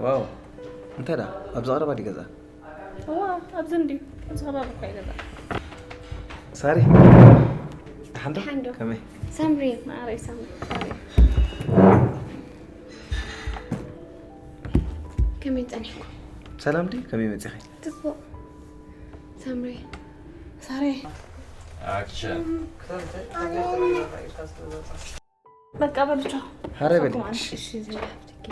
ዋው፣ እንታይ ደኣ? ኣብዚ ቀረባ ድዩ ገዛ? እዋ፣ ኣብዚ እንድዩ። ኣብዚ ከባቢ እኮ እዩ ገዛ። ሳሪ፣ ደሓን ዶ? ደሓን ዶ? ከመይ? ሳምሪ። ማዕረይ ሳምሪ። ሳምሪ። ከመይ ጸኒሕኩም? ሰላም ድዩ? ከመይ መጺኺ? ጽቡቕ። ሳምሪ። ሳሪ። ኣክሽን። በቃ በሉ ቻው። ሓረ በሊ። ሳኩም ኣንቺ። እሺ፣ እሺ፣ ዘይሓፍትኪ።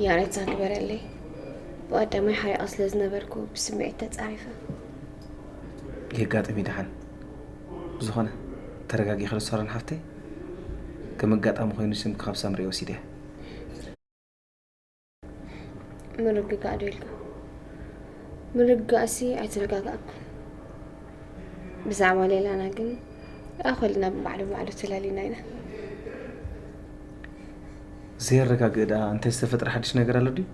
ያሬት ዛግበረለይ። ብቐዳማይ ሓሪቐ ስለ ዝነበርኩ ብስምዒት ተጻሪፈ። የጋጥም እዩ ደሓን። ብዝኾነ ተረጋጊኺ ዶ ሳሮን ሓፍተይ? ከም ኣጋጣሚ ኮይኑ ስምኪ ካብ ሳምሪ ወሲደያ። ምርግጋእ ዶ ኢልካ? ምርግጋእሲ ኣይተረጋጋእኩን። ብዛዕባ ሌላና ግን ኣኾልና ብባዕሉ ብባዕሉ ተላሊና ኢና። ዘየረጋግእ ደኣ እንታይ ዝተፈጥረ ሓድሽ ነገር ኣሎ ድዩ?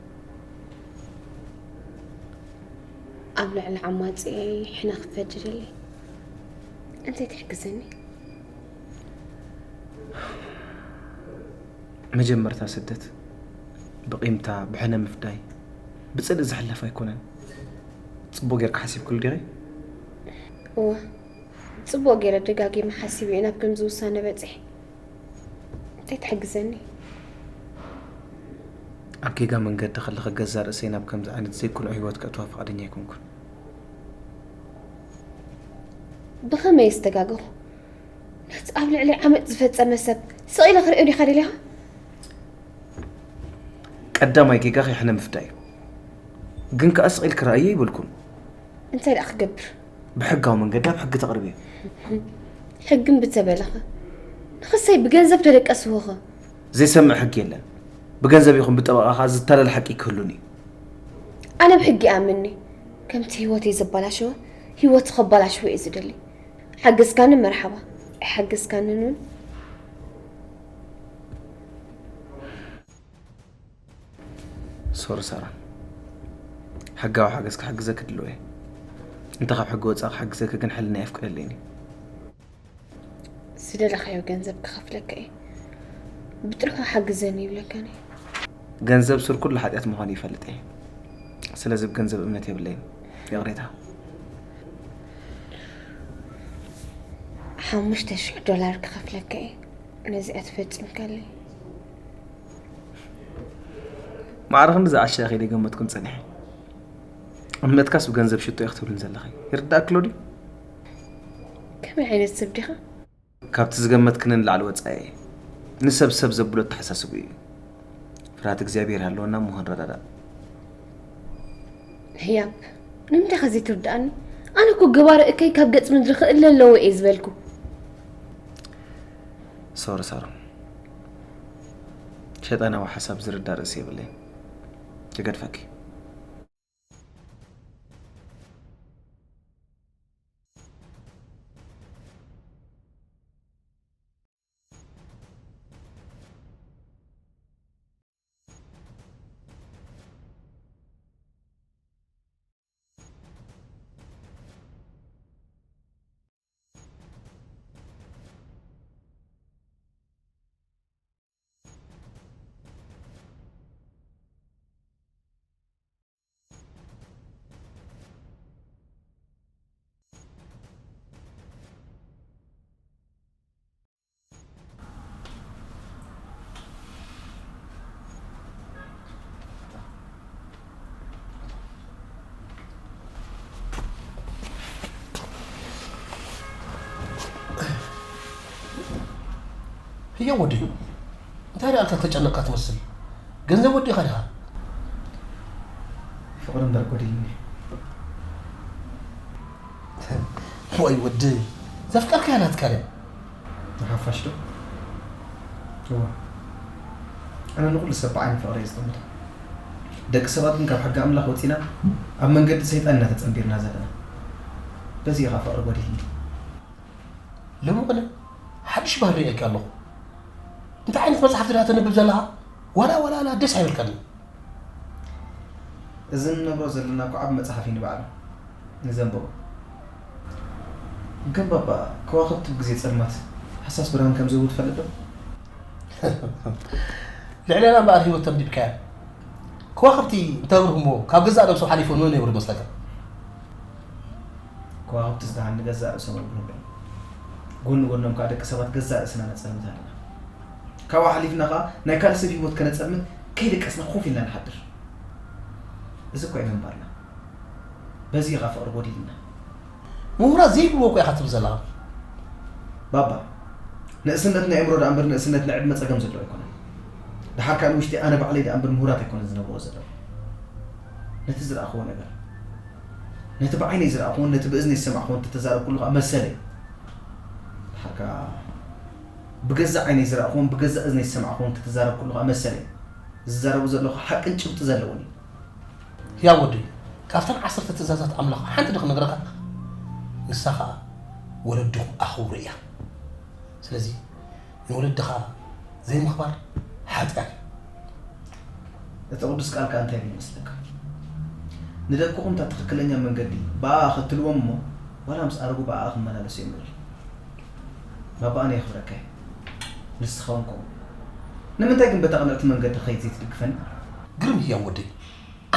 ኣብ ልዕሊ ዓማጺኤይ ሕነ ክፈዲ ደሊ። እንታይ ትሕግዘኒ? መጀመርታ ስደት ብቂምታ፣ ብሕነ ምፍዳይ፣ ብጽልኢ ዝሕለፍ ኣይኮነን። ጽቡቕ ጌርካ ሓሲብክሉ ዲኺ? እወ፣ ጽቡቕ ገይረ ደጋጊመ ሓሲበ እየ ናብ ከምዚ ውሳነ በጺሐ። እንታይ ትሕግዘኒ? ኣብ ጌጋ መንገዲ ከለኺ ገዛእ ርእሰይ ናብ ከምዚ ዓይነት ዘይቅኑዕ ህይወት ከእትዋ ፍቓደኛ ኣይኮንኩን። ብኸመይ ዝተጋገኹ? ነቲ ኣብ ልዕሊ ዓመጽ ዝፈጸመ ሰብ ስቕ ኢለ ክርእዮ ዲኻ ደሊኻ? ቀዳማይ ጌጋኺ ሕነ ምፍዳይ እዩ። ግን ከኣ ስቕ ኢልኪ ረኣዮ ኣይበልኩን። እንታይ ደኣ ክገብር? ብሕጋዊ መንገዲ ኣብ ሕጊ ተቕርብዮ። ሕጊ እምቢ ተበለኸ? ንኽሰይ ብገንዘብ ተደቀስዎኸ? ዘይሰምዕ ሕጊ የለን። ብገንዘብ ይኹን ብጠበቓ ከኣ ዝታለል ሓቂ ክህሉኒ እዩ። ኣነ ብሕጊ እኣምን እየ። ከምቲ ህይወተይ ዘባላሸወ ህይወቱ ከባላሽዎ እየ ዝደሊ። ሓገዝካኒ መርሓባ፣ ኣይሓገዝካንን እውን። ሶሪ ሳራ፣ ሕጋዊ ሓገዝ ክሕግዘኪ ድልው እየ። እንተ ካብ ሕጊ ወጻኢ ክሕግዘኪ ግን ሕልና የፍቅደለይን እዩ። ዝደለኻዮ ገንዘብ ክኸፍለካ እየ። ብጥርሑ ሓግዘኒ ይብለካኒ። ገንዘብ ሱር ኩሉ ሓጢኣት ምዃኑ ይፈልጥ እየ። ስለዚ ብገንዘብ እምነት የብለይን። ይቕሬታ። ሓሙሽተ ሽሕ ዶላር ክኸፍለካ እየ ነዚኣ ትፈጺምካለይ። ማዕረ ክንዲ ዝዓሸ ኢኺ ዘይገመትኩን ጸኒሐ። እምነትካስ ብገንዘብ ሽቶ ኢኺ ትብልን ዘለኺ። ይርዳእክሎ ድዩ? ከመይ ዓይነት ሰብ ዲኻ? ካብቲ ዝገመትክኒ ንላዕሊ ወጻኢ እየ። ንሰብ ሰብ ዘብሎ ኣተሓሳስቡ እዩ። ፍርሃት እግዚኣብሔር ሃለወና እሞ ክንረዳዳእ። ህያብ፣ ንምንታይ ከ ዘይትርድኣኒ? ኣነ እኮ ገባሪ እከይ ካብ ገጽ ምድሪ ክእለ ኣለዎ እየ ዝበልኩ። ሶሪ ሳሮን፣ ሸጣናዊ ሓሳብ ዝርዳ ርእሲ የብለይ። ይገድፈኪ። ህያው ወደይ፣ እንታይ ደኣ ኣልካ ተጨነቕካ ትመስል? ገንዘብ ወዲእኻ ዲኻ? ፍቕሪ እምበር ጎዲልኒ። ወይ ወደይ፣ ዘፍቀርካያ ናትካ ድያ? ንሓፋሽ ዶ? እዋ፣ ኣነ ንኹሉ ሰብ ብዓይኒ ፍቕሪ እየ ዝጥምቶ። ደቂ ሰባት ግን ካብ ሕጊ ኣምላኽ ወጺና ኣብ መንገዲ ሰይጣን ኢና ተጸንቢርና ዘለና። በዚ ኢኻ ፍቕሪ ጎዲልኒ። ሎሚ ቅነ ሓድሽ ባህሪ ርእየልካ ኣለኹ። እንታይ ዓይነት መጽሓፍቲ ድኣ ተንብብ ዘለኻ? ዋላ ዋላ ዋላ ደስ ኣይበልካኒ። እዚ እንነብሮ ዘለና እኮ ዓቢ መጽሓፍ እዩ ንባዕሉ ንዘንብቦ። ግን ባባ፣ ከዋኽብቲ ብግዜ ጸልማት ሃሳስ ብርሃን ከም ዝህቡ ትፈልጥ ዶ? ልዕሌና እምበኣር ህይወት ተንቢብካያ። ከዋኽብቲ እንተብርህ እሞ ካብ ገዛእ ነብሶም ሓሊፎም መን የብርህ መስለካ? ከዋኽብቲ ዝደሓን ንገዛእ ርእሶም ኣብርህሎም። ጎኒ ጎኖም ከኣ ደቂ ሰባት ገዛእ ርእስና ነጸልምት ኣለና። ካብኡ ሓሊፍና ከኣ ናይ ካልእ ሰብ ህይወት ከነጸልምት ከይደቀስና ኮፍ ኢልና ንሓድር። እዚ እኮ እዩ ምንባርና። በዚ ኢኻ ፍቕሪ ጎዲልና። ምሁራት ዘይብልዎ እኮ ኢኻ ትብል ዘለኻ። ባባ፣ ንእስነት ናይ ኣእምሮ ደኣ እምበር ንእስነት ናይ ዕድመ ጸገም ዘለዎ ኣይኮነን። ደሓር ከኣ ንውሽጢ ኣነ ባዕለይ ደኣ እምበር ምሁራት ኣይኮነን ዝነብርዎ ዘለዉ። ነቲ ዝረኣኽዎ ነገር፣ ነቲ ብዓይነይ ዝረኣኽዎን ነቲ ብእዝነይ ዝሰማዕኽዎን እንተተዛረብኩሉ ከኣ መሰለይ። ደሓር ከኣ ብገዛእ ዓይነይ ዝረኣኽዎን ብገዛእ እዝነይ ዝሰማዕኽዎን እንተተዛረብኩሉ ከኣ መሰለይ። ዝዛረቦ ዘለኹ ሓቅን ጭብጢ ዘለዎን እዩ። ህያው ወደይ፣ ካብተን ዓሰርተ ትእዛዛት ኣምላኽ ሓንቲ ዶ ክነግረካ? ንሳ ኸኣ ወለድኹም ኣኽብሩ እያ። ስለዚ ንወለድኻ ዘይምኽባር ሓጢኣት እዩ። እቲ ቅዱስ ቃል ከኣ እንታይ ይብል ይመስለካ? ንደቅኹም እታ ትኽክለኛ መንገዲ ብኣኣ ኸትልዎም እሞ ዋላ ምስ ኣረጉ ብኣኣ ክመላለሱ እዮም ይብል። ባባ ኣነ የኽብረካ እየ። ንስኻ እውን ከምኡ። ንምንታይ ግን በታ ቅንዕቲ መንገዲ ክኸይድ ዘይትድግፈኒ? ግርም ህያው ወደይ፣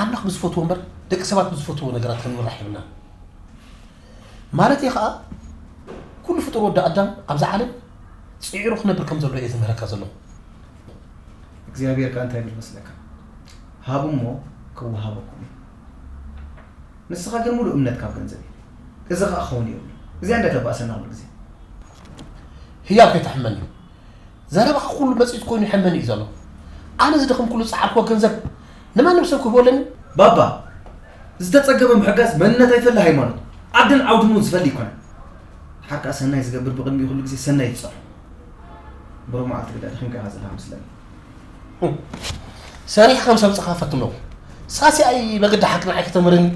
ኣምላኽ ብዝፈትዎ እምበር ደቂ ሰባት ብዝፈትዎ ነገራት ክንምራሕ የብልናን። ማለተይ ኸኣ ኩሉ ፍጡር ወዲ ኣዳም ኣብዛ ዓለም ጽዒሩ ክነብር ከም ዘለዎ እየ ዝምህረካ ዘለኹ። እግዚኣብሔር ከኣ እንታይ ይብል መስለካ? ሃቡ እሞ ክወሃበኩም እዩ። ንስኻ ግን ሙሉእ እምነት ካብ ገንዘብ እዩ። እዚ ኸኣ ክኸውን የብሉ። እዚኣ እንዳተባእሰና ኩሉ ግዜ። ህያብ ከይትሕመኒ። ዘረባኻ ኩሉ መጺጽ ኮይኑ ይሕመኒ እዩ ዘሎ። ኣነ ዝደኸምኩሉ ዝጸዓርክዎ ገንዘብ ንማንም ሰብ ክህቦ ኣለኒ? ባባ፣ ዝተጸገበ ምሕጋዝ መንነት ኣይፈሊ ሃይማኖት፣ ዓድን ዓውድን እውን ዝፈሊ ኣይኮነን። ሓቃ ሰናይ ዝገብር ብቕድሚ ኩሉ ግዜ ሰናይ ይብጻሖ። ብሩህ መዓልቲ ግዳ ደኺምካ ኢኻ ዘለኻ መስለኒ። ሰሪሕ ከም ሰብ ጽኻ ፈትኖ። ሳሲ ኣይ መገዲ ሓቂ ንዓይ ከተምህርኒ።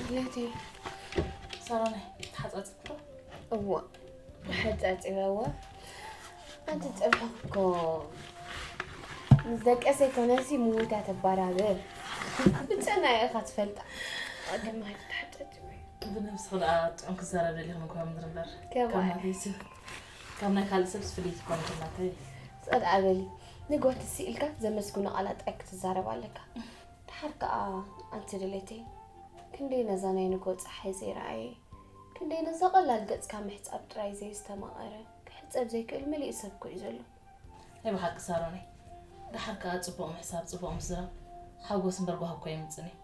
ድሌተይ፣ ሳሮነይ፣ ተሓጻጺብኩ ዶ? እወ፣ ተሓጻጺበ፣ እወ። ኣንቲ ጽብሕኺ እኮ ምስ ደቀሰ ኣይኮነሲ ምዉታ ተባራብር። ብጨና ኢኻ ትፈልጣ። ኣገማሂ ተሓጻጺበ። ብነብስኺ ደኣ ጥዑም ክዛረብ ደሊኽን እኮ ምድሪ እምበር። ከማይ። ካብ ናተይ ሰብ፣ ካብ ናይ ካልእ ሰብስ ፍልይቲ እኮ ነኽናተይ። ጸድዓ በሊ። ንግሆ ትስ ኢልካ ዘመስግኖ ቃላት ጥራይ ክትዛረብ ኣለካ። ደሓር ከኣ ኣንቲ ድሌተይ፣ ክንደይ ነዛ ናይ ንግሆ ጸሓይ ዘይረኣየ፣ ክንደይ ነዛ ቀላል ገጽካ ምሕጻብ ጥራይ ዘየስተማቐረ፣ ክሕጸብ ዘይክእል መሊኡ ሰብ እኮ እዩ ዘሎ። ናይ ብሓቂ ሳሮነይ፣ ደሓር ከኣ ጽቡቕ ምሕሳብ፣ ጽቡቕ ምዝራብ፣ ሓጎስ እምበር ጓሂ እኮ የምጽእን እዩ።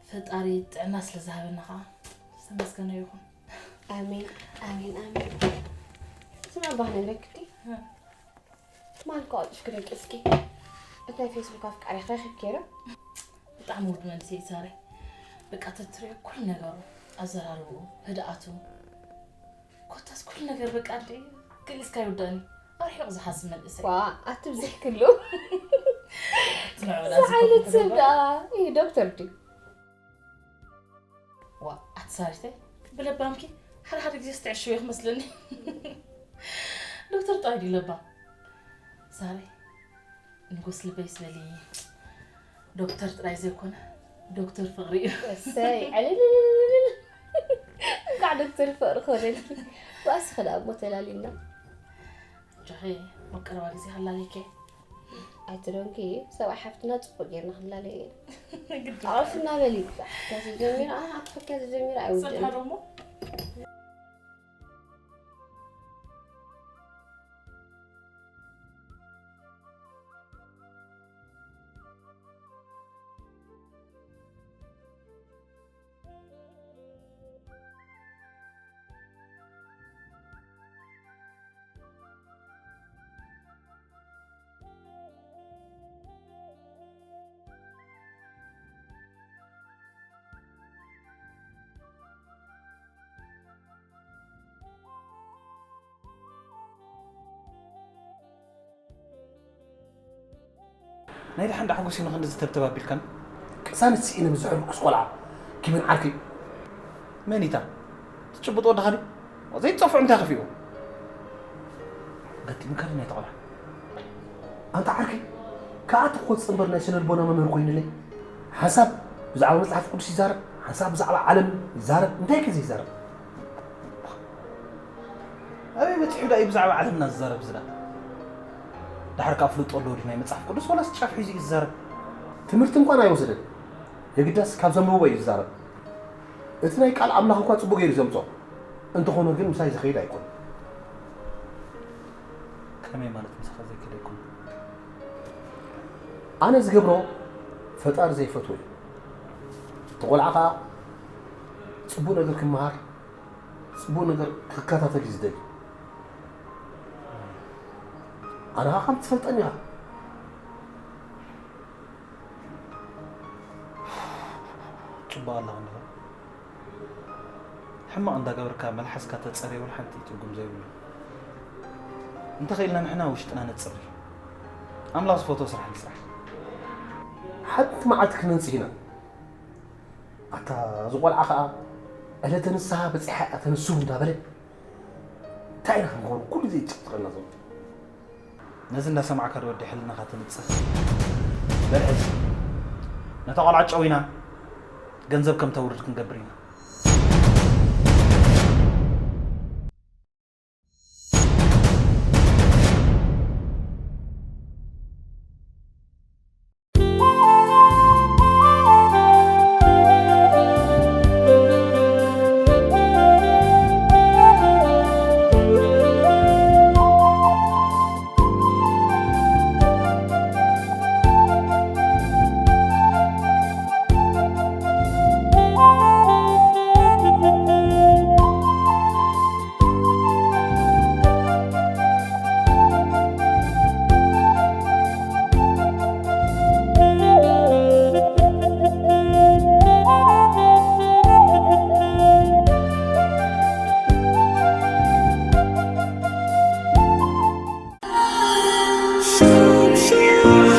ፈጣሪ ጥዕና ስለ ዝሃበና ከኣ ዝተመስገነ ይኹን። ኣሜን፣ ኣሜን፣ ኣሜን። ስማዕ፣ እባ ክነግረኪ ድዩ? እ። ትማል እኮ ኣውጢፍኪ ደቂስኪ። እቲ ናይ ፌስቡክ ኣፍቃሪኺ ረኺብኪዮ ዶ? ብጣዕሚ ውድ መንእሰይ እዩ ሳረይ። በቃ ተትሪኦ ኩሉ ነገሩ፣ ኣዘራርብኡ፣ ህድኣቱ፣ ኮታስ ኩሉ ነገር በቃ እንዴ ገሊጽካ ይውዳእኒ። ኣርሒቑ ዝሓስብ መንእሰይ። ዋ፣ ኣትብዝሕክሉ። ትንዕብላ እዚ ዓይነት ዝፈትዎ ሰብ ገባ። ደኣ እዩ ዶክተር ድዩ? ዋ፣ ኣቲ ሳሪተይ፣ ብለባምኪ ሓደ ሓደ ግዜ ዝተዕሽወ ክመስለኒ። ዶክተር ጥራይ ድዩ ለባም? ሳሪ፣ ንጉስ ልበይ ስበሊ። ዶክተር ጥራይ ዘይኮነ፣ ዶክተር ፍቕሪ እዩ። እሰይ፣ ዕልልልልልል። እንኳዕ ዶክተር ፍቕሪ ኮነልኪ። ዋእሲ ኸዳ እሞ ተላሊና። ጆኺ፣ ኣብ ቀረባ ግዜ ክላለየኪ። ኣይትደንጉ፣ ሰብኣይ ሓፍትና ጽቡቕ ጌርና ክንላለዮ ኢና። ግዲ። ኣቕፍና በሊ። ኣቕፍካ ተጀሚሩ፣ ኣቕፍካ ተጀሚሩ ኣይውድእን። ሰብሓ ደሞ? ናይ ደሓን ዳሕጎስ እዩ ንኽንድዚ ተብተብ ኣቢልካን? ቅሳነት ስኢነ ምስ ዝሕርኩስ ቆልዓ ኪምን ዓርከይ። መን ኢታ? ትጭብጦ ወድኻ ድዩ? ዘይትጸፍዑ እንታይ ከፊኡ? ገጢምካ ድዩ ናይታ ቆልዓ? ኣንታ ዓርከይ፣ ከኣ ትኾት ጽንበር ናይ ስነ ልቦና መምህር ኮይኑለይ። ሓንሳብ ብዛዕባ መጽሓፍ ቅዱስ ይዛረብ፣ ሓንሳብ ብዛዕባ ዓለም ይዛረብ። እንታይ ከ ዘይዛረብ? ኣበይ በጺሑ ደኣ እዩ ብዛዕባ ዓለምና ዝዛረብ ዝዳ? ደሓር ከኣ ፍልጦ ኣለዎ ድዩ ናይ መጽሓፍ ቅዱስ ወላስ ጫፍ ሒዙ እዩ ዝዛረብ? ትምህርቲ እንኳን ኣይወሰደን። የግዳስ ካብ ዘንብቦ እዩ ዝዛረብ። እቲ ናይ ቃል ኣምላኽ እኳ ጽቡቕ ገይሩ ዘምጾ። እንተኾነ ግን ምሳይ ዝኸይድ ኣይኮን። ከመይ ማለት ምሳኻ ዘይከይድ ኣይኮን? ኣነ ዝገብሮ ፈጣሪ ዘይፈትዎ እዩ። እቲ ቆልዓ ኸኣ ጽቡቕ ነገር ክመሃር፣ ጽቡቕ ነገር ክከታተል እዩ ዝደሊ። ኣነ ኸኣ ከም ትፈልጠኒ ኢኻ። ጽቡቕ ኣለኻ እንዲኻ። ሕማቕ እንዳገበርካ መልሓስካ ተጸርየ እውን ሓንቲ ትርጉም ዘይብሉ። እንተኽኢልና ንሕና ውሽጥና ነጽሪ። ኣምላኽ ዝፈትዎ ስራሕ ንስራሕ። ሓንቲ መዓልቲ ክነንጽህ ኢና። ኣታ እዚ ቆልዓ ኸኣ ዕለተ ንስሓ በጺሓ እያ ተንስሁ እንዳበለ እንታይ ኢና ክንገብሮ? ኩሉ ግዜ ይጭቕጭቐና ዘሎ። ነዚ እንዳሰማዕካ ዶ ወዲ ሕልናኻ ትንጽህ? በል ሕዚ ነታ ቆልዓ ጨዊና ገንዘብ ከም ተውርድ ክንገብር ኢና።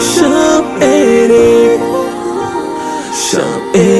Shop eighty. Shop eighty.